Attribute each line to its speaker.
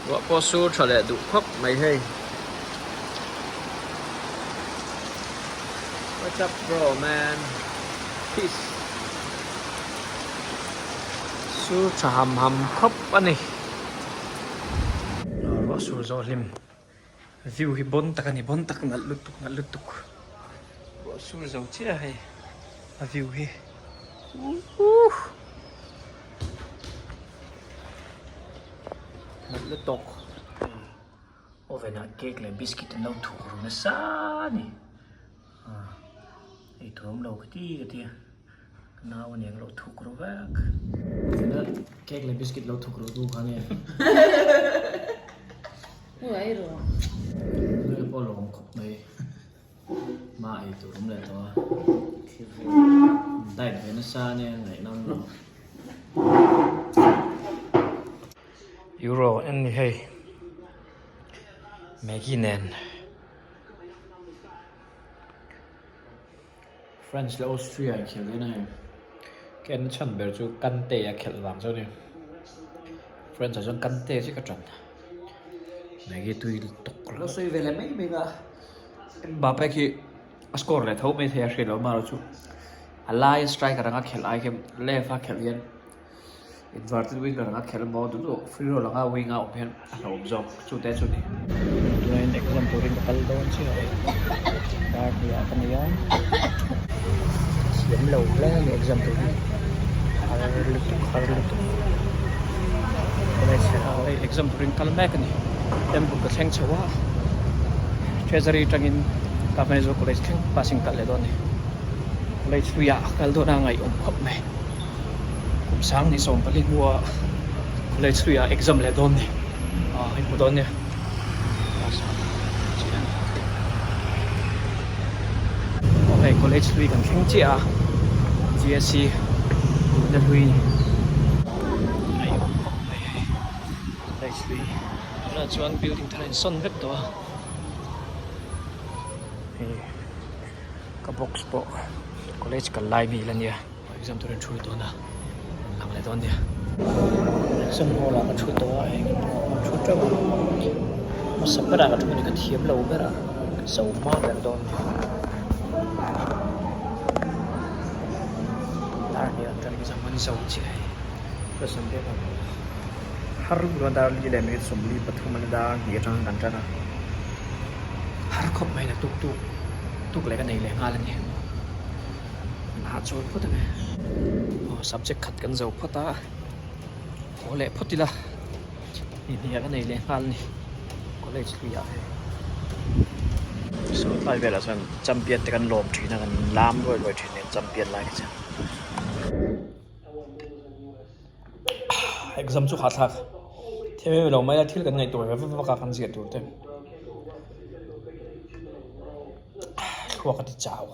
Speaker 1: Ruah pawh sur tha leh duh khawp mai hei. What's up bro man peace sur tha ham ham khawp a ni. Ruah sur zawh hlim view hi bon tak a ni bon tak nalh lutuk nalh lutuk ruah sur zo chiah hei a view hi uuh. Nalh lutuk oven ah cake leh biscuit an lo thuk ru nasa a ni ei tur awm lo ka ti ka ti a ka nau a nia ka lo thuk ru vek oven a cake leh biscuit lo thuk ru tu kha nia nui pawh lawm khawp mai. Hma ei tur awm leh tawh a, diet ve nasa ania ngaihnawm lo. Euro en ni hei Maggi nen France leh Austria inkhelh dawn a hei ka en chhan ber chu Kante a khelh vang chu a ni France ah chuan Kante chiah ka tan. Maggi tui tawk lo sawi ve leh mai mai a Mbappe khi a score leh tho mai thei a hriat loh amaherawh chu a laia striker anga khelh ai khian left a khelh hian inverted winger anga khelh emaw duh duh free role anga wing a awm hian a hlauhawm zawk chu te chu a ni. Tunah exam turin ka kal dawn chiah a dar hnih ah ka nei a thiam lo hle a ni exam tur hi har lutuk har lutuk hei exam turin kal mek a ni temple ka thleng chho a treasury atangin Kamanizawr college thleng bus in kal leh dawn a ni college hluiah kal dawn a ngaihawm khawp mai kum sang ni 14 hnuah college hluiah exam leh dawn a ni ah hei hmu dawn nia. Aw hei college hlui kan thleng chiah a GSC luhna hlui a in awm khawp mai hei college hlui tunah chuan building thar a insawn vek tawh a hei ka box pawh college kal lai mi la nia. Exam tur in thu dawn a lang leh dawn nia exam hall ah ka thu tawh a eng emaw an thu teuh a hmasa berah ka thu a ni ka thiam lo ber a ka zo hma ber dawn nia dar hnih ah tan exam an zo chiah hei question paper pawh har lutuk a dar li leh minute 43 a dar hnih atang kan tan a har khawp mai na tuk tuk tuk leh ka nei leh nghal a ni. An hahchawl phawt ang e. Aw subject khat kan zo phawt a, haw leh phawt ila ni hnih ah ka nei leh nghal a ni college hlui ah hei. Saw tlai velah chuan champion te kan lawm thin a kan lam luai luai thin nen champion lai kha chuan. Exam chu hahthlak them em lo mai a thil kan ngaihtuah ve vak vak a kan ziah tur te thluak a ti chau.